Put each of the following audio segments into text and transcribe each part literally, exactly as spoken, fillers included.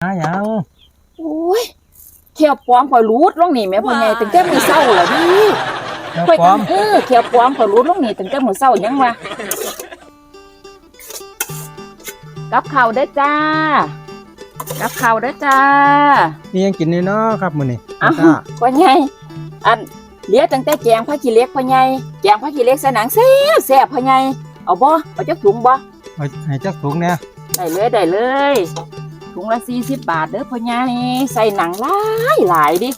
หาหยัง โอ้ย แข้วปลอมข่อยหลุดลงนี่แหมพ่อใหญ่ ว้าย ตั้งแต่มื้อเช้าแล้วนี่ แข้วปลอม ข่อยก็ เออ แข้วปลอมข่อยหลุดลงนี่ตั้งแต่มื้อเช้ายังวะ กับข้าวเด้อจ้า กับข้าวเด้อจ้า มีหยังกินแน่เนาะครับมื้อนี้ เอ้า จ้า พ่อใหญ่ อัน เหลือตั้งแต่แกงผักขี้เหล็กพ่อใหญ่ แกงผักขี้เหล็กใส่หนังแซ่บแซ่บพ่อใหญ่ เอาบ่ เอาจักถุงบ่ เอาให้จักถุงแหน่ ได้เลย ได้เลย ถุงละสี่สิบบาทเด้อพ่อใหญ่ ใส่หนังหลายหลายดิ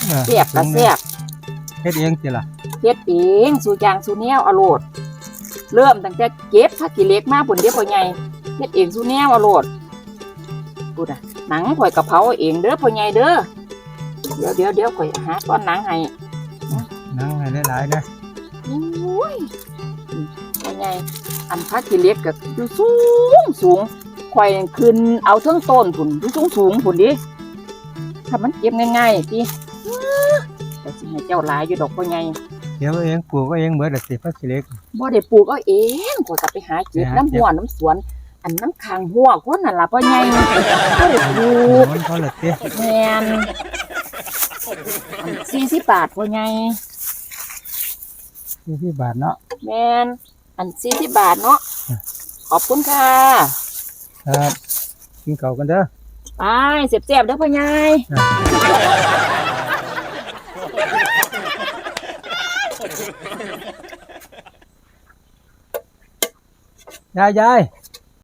เออ แซ่บก็แซ่บ เฮ็ดเองติล่ะ เฮ็ดเอง สู่อย่างสู่แนวเอาโลด เริ่มตั้งแต่เก็บผักขี้เหล็กมาพุ้นเด้อพ่อใหญ่ เฮ็ดเองสู่แนวเอาโลด พุ้นน่ะ หนังข่อยก็เผาเองเด้อพ่อใหญ่เด้อ เดี๋ยว เดี๋ยว เดี๋ยวข่อยหาก้อนหนังให้ หนังให้หลายๆนะ โอ้ย พ่อใหญ่ อันผักขี้เหล็กก็อยู่สูงสูง ข่อยขึ้นเอาเทิงต้นพุ้น อยู่สูงสูงพุ้นเด้ ถ้ามันเก็บง่ายๆติ แต่สิให้เจ้าหลายอยู่ดอกพ่อใหญ่ เก็บเอาเอง ปลูกเอาเองเบิดล่ะติ ผักขี้เหล็ก บ่ได้ปลูกเอาเอง ข่อยก็ไปหาเก็บ ไปหาเก็บ นำฮั้ว นำสวน อันนำข้างฮั้วคนนั่นล่ะพ่อใหญ่ บ่ได้ปลูก มันเขาละติ แม่น อันสี่สิบบาทพ่อใหญ่ สี่สิบบาทเนาะ แม่น อันสี่สิบบาทเนาะ อ่ะ ขอบคุณค่ะ ครับ กินข้าวกันเด้อ ไป แซ่บๆเด้อพ่อใหญ่ อ่ะ ยาย ยาย